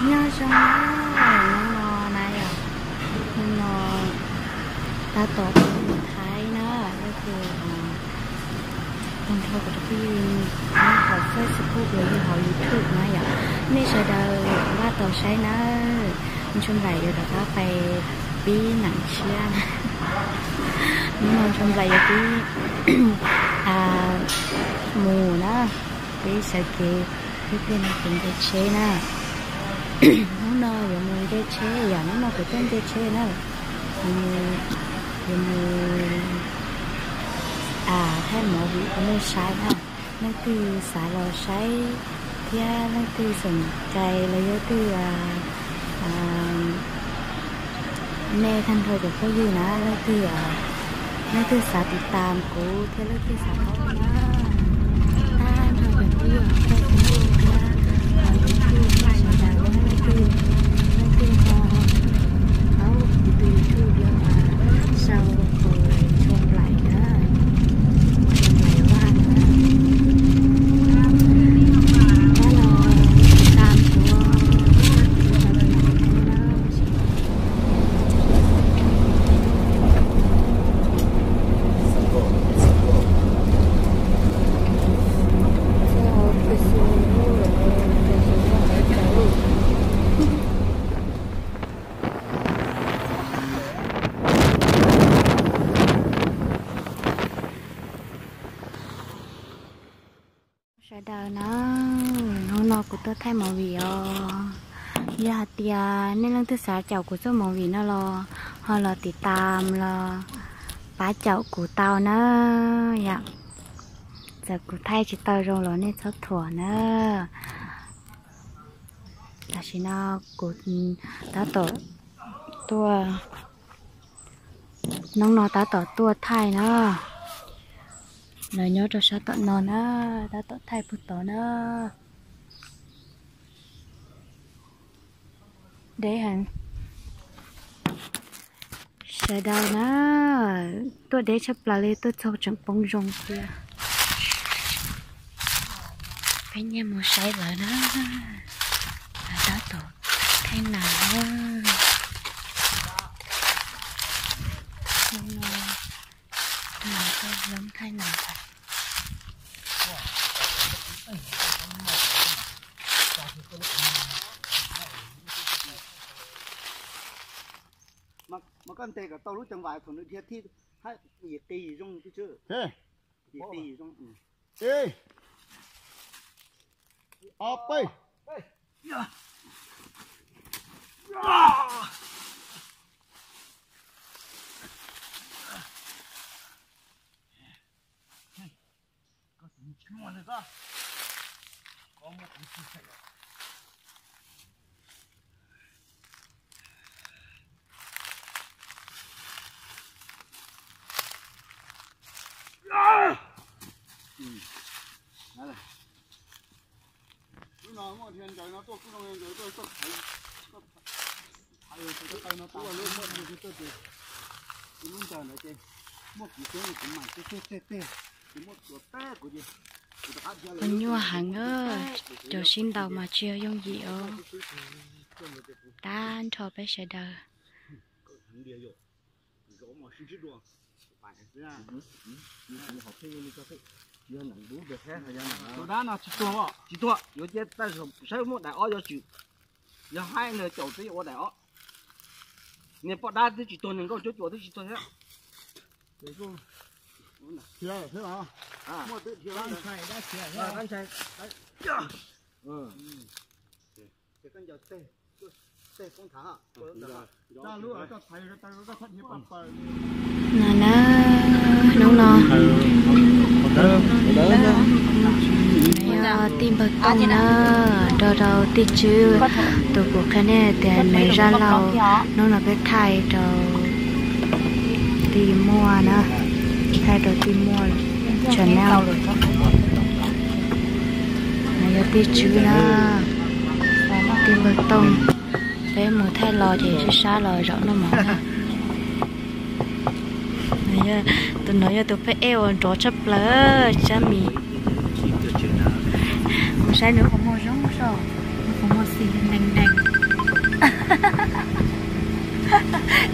Nyob zoo na, hnub no na yom, hnub no tab tom mus Thaib na, leej twg tau nrog kuv tus phooj ywg nyob hauv Facebook los yog hauv YouTube na yom, nej sawv daws npaj tau saib na, Ntsuag Nplaim yuav rov qab pais pib neem tshiab na. Hnub no Ntsuag Nplaim yuav pib mus na, pib sawv kev, pib pib no kuv nce tsheb na. Hnub no yuav mus nce tsheb, yog hnub no kuv tuaj nce tsheb na, yuav mus thaij movie rau nej saib na. Leej twg xav los saib thiab leej twg xom cai los yog twg, nej tag nrho cov phooj ywg na, leej twg, leej twg xav tiv tam kuv thiab leej twg xav paub na, tag nrho cov phooj ywg txhua tus thiab, leej twg sawv daws na, leej twg, leej twg ho paub kuv tus YouTube yog sau Ntsuag Nplaim na, Ntsuag Nplaim Vaj na, pab los tiv tam kuv. Sawv daws na, hnub no kuv tuaj thaij movie os. Yog hais tias nej leej twg xav caum kuv txoj movie no los ho los tiv tam los pab caum kuv tau na yom. Txawm kuv thaij tsis tau zoo los nej txhob thuam na. Tam sim no kuv tab tom tuaj, hnub no tab tom tuaj thaij na. Lawv nyob rau sab tom no na, tab tom thaij puag tod na. Deb heev. Sawv daws na, tuaj deb tshaj plaws li, tuaj txog tseem poob zoo thiab. Peb nyiag mus saib lawv na, lawv tab tom thaij nas na. Hnub no lawv thaij nas. Mas koj ntes kom tau lub ceev vais thaum nws dhia thiab, yim qis zoo thiab. Yim qis zoo. Ib, ob, peb. Lub no muaj dhia ntsaws no tuaj kuj zoo ntsaws tuaj, tuaj thaiv, thaiv no tas lub, muaj dhia tuaj ces kuv lub ntsaws ntawd ces muaj kuv xwb kuv mam teg teg teg, ces muaj tuav teb kuv ces kuv rov qab dhia. Nyuaj heev, cov sib ntaus mas tsis yog yooj yim os. Tag nrho peb sawv daws. Tus dab no tsis tuag, tsis tuag, yuav cia saib muaj daim ob yuav tsum, yog haib nws caum twb yuav ua daim ob. Niag poj dab twb tsis tuag, niag nkauj cuab cuas twb tsis tuag thiab. No na, hnub no yog tij npawg Tooj na, nrog rau tij Tswb, tus kuv qhia nej tias nws Zaj Lauj, hnub no peb thaij rau tij Muaj na, thaij rau tij Muaj channel. No yog tij Tswb na, tij npawg Tooj, peb mus thaij los ces sib sab los zaum noj mov na. Tus no yog tus pheej ej uas nrov tshaj plaws sab mis. Mus saib nws qhov muag zoo soj, nws qhov muag xim dees dees.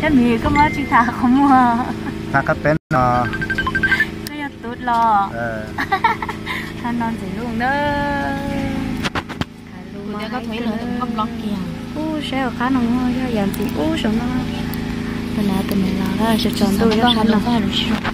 Cov miv koj muab tsis tham qhov muag. Tham qhov peb no. Koj yog tub los. Tham no ntxim hlub na. Ub, saib hauv qab no yog yam ntxim ub saum no. Tus nav tus nus los sawv tsaus ntuj yog qab no.